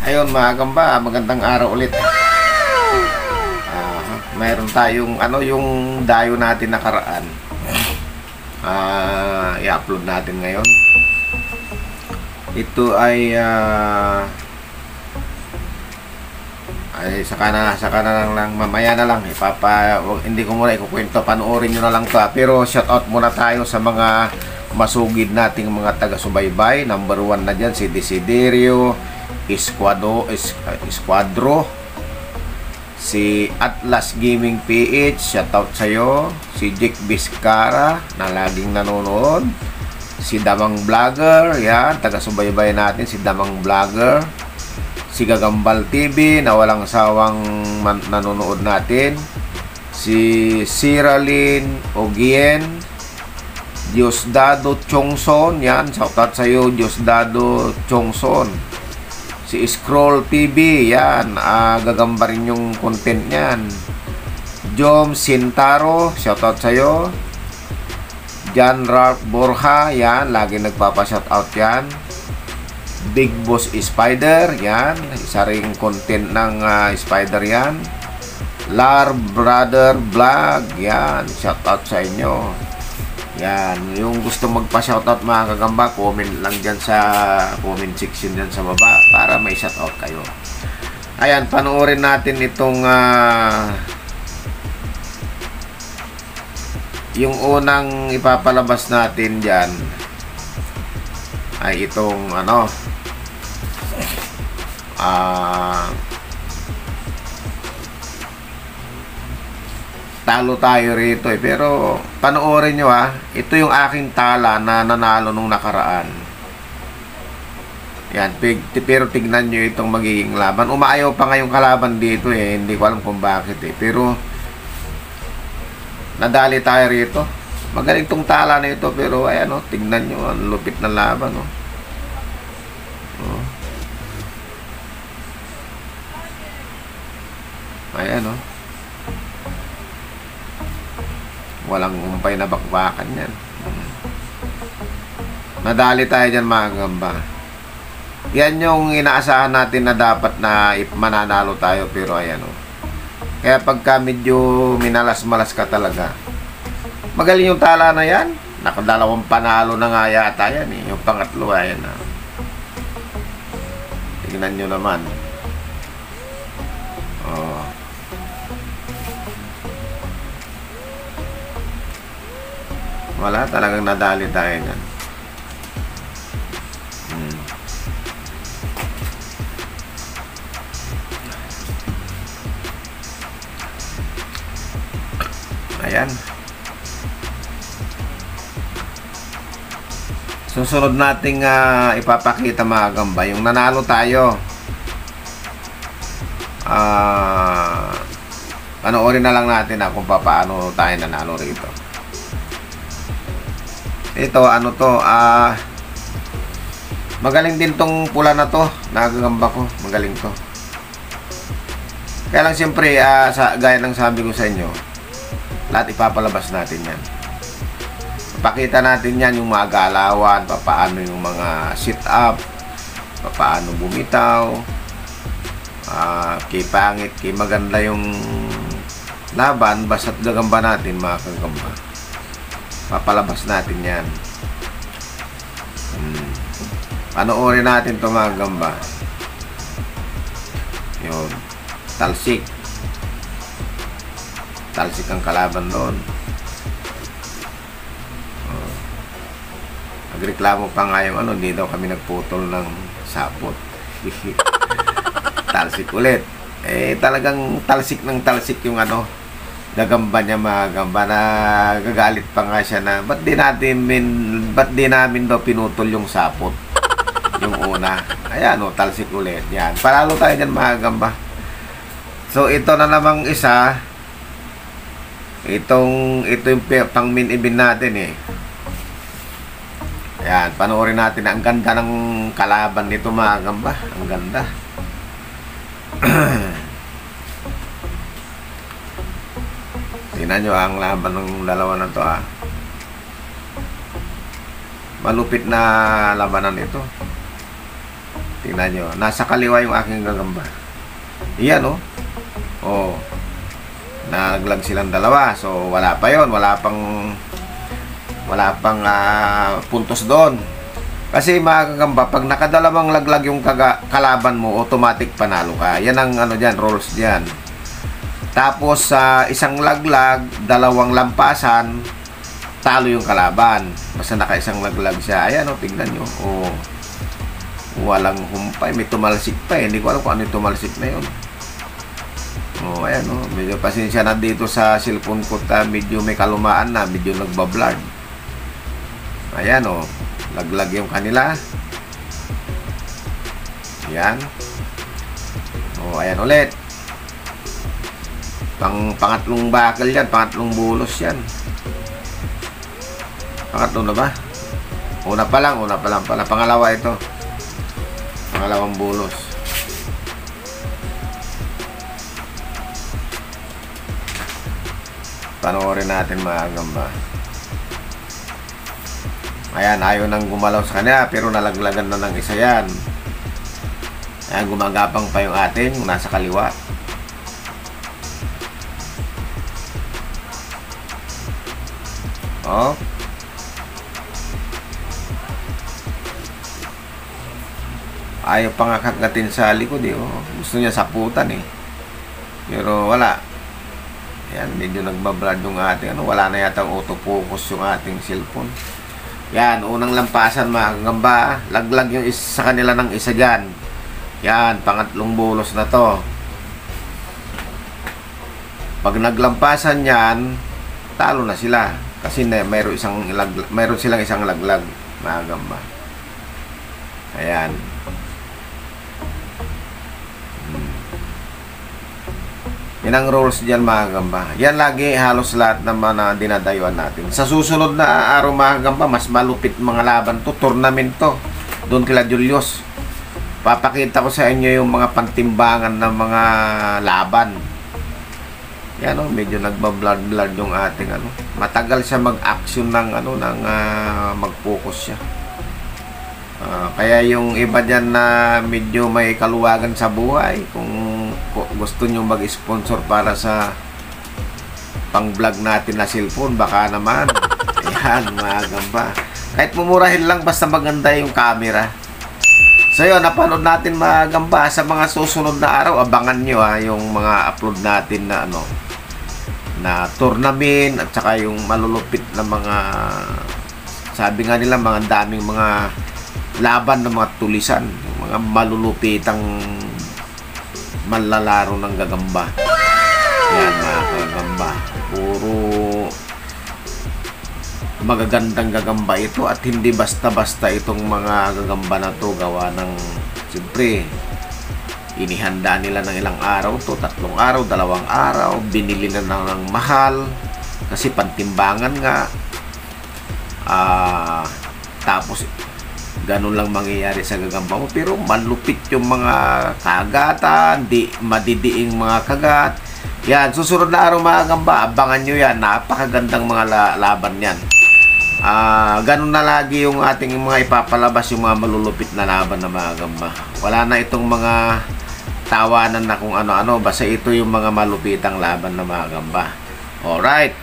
Ayun mga gamba, magandang araw ulit. Mayroon tayong yung dayo natin nakaraan. I-upload natin ngayon. Ito ay saka na lang mamaya na lang hindi ko muna ikukwento, panoorin nyo na lang to. Pero shout out muna tayo sa mga masugid nating mga taga-subaybay. Number 1 na dyan si Desiderio Esquadro, si Atlas Gaming PH, shoutout sa'yo, si Jake Vizcara na laging nanonood, si Damang Vlogger, yan, taga-subaybay natin si Damang Vlogger, si Gagambal TV na walang sawang nanonood natin, si Siralyn Ogien, Diosdado Chongson, yan, shoutout sa'yo Diosdado Chongson, si Scroll TV, yan, gagamba rin yung content niyan. Jom Sintaro, shoutout sa'yo. Jan Ralph Borja, yan, lagi nagpapa-shoutout yan. Big Boss Spider, yan, isa ring content ng Spider yan. Lar Brother Vlog, yan, shoutout sa inyo. Yan, yung gusto magpa-shoutout mga kagamba, comment lang dyan sa comment section dyan sa baba para may shoutout kayo. Ayan, panoorin natin itong yung unang ipapalabas natin dyan ay itong talo tayo rito pero panoorin nyo ito yung aking tala na nanalo nung nakaraan. Yan, pero tignan nyo itong magiging laban. Umaayaw pa ngayong kalaban dito hindi ko alam kung bakit pero nadali tayo rito. Magaling tong tala na ito pero ayan tignan nyo ang lupit ng laban ayan walang umpay na bakbakan yan. Nadali tayo dyan mga gamba. Yan yung inaasahan natin na dapat na mananalo tayo pero ayan kaya pagka medyo minalas-malas ka talaga, magaling yung tala na yan. Nakadalawang panalo na nga yata yan yung pangatlo ayan tignan nyo naman wala, talagang nadali tayo yan. Ayan. Susunod nating ipapakita mga gamba yung nanalo tayo. Panoorin na lang natin kung paano tayo nanalo rito. Ito, magaling din tong pula na to, nagagamba ko, magaling to. Kaya lang siyempre, gaya ng sabi ko sa inyo, lahat ipapalabas natin yan. Pakita natin yan yung mga galawan, paano yung mga sit-up, paano bumitaw, kay pangit, kay maganda yung laban, basta't gagamba natin mga kagamba. Papalabas natin yan. Panoorin natin ito mga gamba. Yun, talsik ang kalaban doon. Nagreklamo pa nga yung hindi daw kami nagputol ng sapot. Talsik ulit. Talagang talsik ng talsik yung gagamba niya mga gamba, na gagalit pa nga siya na ba't di namin daw pinutol yung sapot yung una. Ayan talsik ulit. Yan, panalo tayo dyan mga gamba. So ito na namang isa, ito yung pang main event natin Ayan, panoorin natin. Ang ganda ng kalaban nito mga gamba, ang ganda. Tingnan nyo ang laban ng dalawa na to Malupit na labanan ito. Tingnan nyo. Nasa kaliwa yung aking gagamba. Iyan, oh. Oh. Nalaglag silang dalawa. So, wala pa yon. Wala pang puntos doon. Kasi mga gagamba, pag nakadalawang laglag yung kalaban mo, automatic panalo ka. Yan ang ano dyan, rules dyan. Tapos, sa isang laglag, dalawang lampasan, talo yung kalaban. Basta naka-isang laglag siya. Ayan, oh, tignan nyo. Oh. Walang humpay, may tumalsik pa eh. Hindi ko alam kung ano yung tumalsik na yun. Oh, ayan oh. Medyo pasensya na dito sa cellphone ko, medyo may kalumaan na, medyo nagbablard. Ayan oh. Laglag yung kanila. Ayan. Oh, ayan ulit. Pangatlong bakal yan, pangatlong bulos yan. Pangatlo na ba? Una pa lang pala. Pangalawa ito. Pangalawang bulos. Panoorin natin mga gamba. Ayan, ayaw nang gumalaw sa kanya, pero nalaglagan na ng isa yan. Ayan, gumagapang pa yung atin, nasa kaliwa. Oh. Ayaw pa nga kagatin sa likod eh. Oh. Gusto niya saputan eh. Pero wala. Yan, medyo nagbablad yung ating ano. Wala na yata autofocus yung ating cellphone. Yan, unang lampasan mga gamba. Laglag yung isa sa kanila ng isa dyan. Yan, pangatlong bulos na to. Pag naglampasan yan, talo na sila. Kasi mayroon silang isang laglag mga gamba. Ayan. Yan ang rules dyan mga gamba. Yan lagi halos lahat ng mga dinadayuan natin. Sa susunod na araw mga gamba, mas malupit mga laban to. Tournament to. Doon kila Julius. Papakita ko sa inyo yung mga pantimbangan ng mga laban. Yan oh, medyo nagbablad-blad yung ating ano. Matagal siya mag-action ng ano, mag-focus siya. Kaya yung iba dyan na medyo may kaluwagan sa buhay, kung gusto nyo mag-sponsor para sa pang-vlog natin na cellphone, baka naman. Ayan mga gamba. Kahit mumurahin lang, basta maganda yung camera. So yun, napanood natin mga gamba. Sa mga susunod na araw, abangan nyo yung mga upload natin na ano, na tournament at saka yung malulupit na mga, sabi nga nila, mga daming mga laban ng mga tulisan, yung mga malulupitang manlalaro ng gagamba. Yan mga gagamba, puro magagandang gagamba ito at hindi basta-basta itong mga gagamba na to. Gawa ng, siyempre, inihanda nila ng ilang araw to, 3 araw, 2 araw, binili na ng mahal kasi pantimbangan nga. Tapos ganun lang mangyayari sa gagamba mo, pero malupit yung mga kagatan, di madidiing mga kagat. Yan, susunod na araw mga gamba, abangan nyo yan, napakagandang mga laban yan. Ganun na lagi yung ating mga ipapalabas, yung mga malulupit na laban na mga gamba. Wala na itong mga tawanan na kung ano-ano, basta ito yung mga malupitang laban na mga gamba. Alright.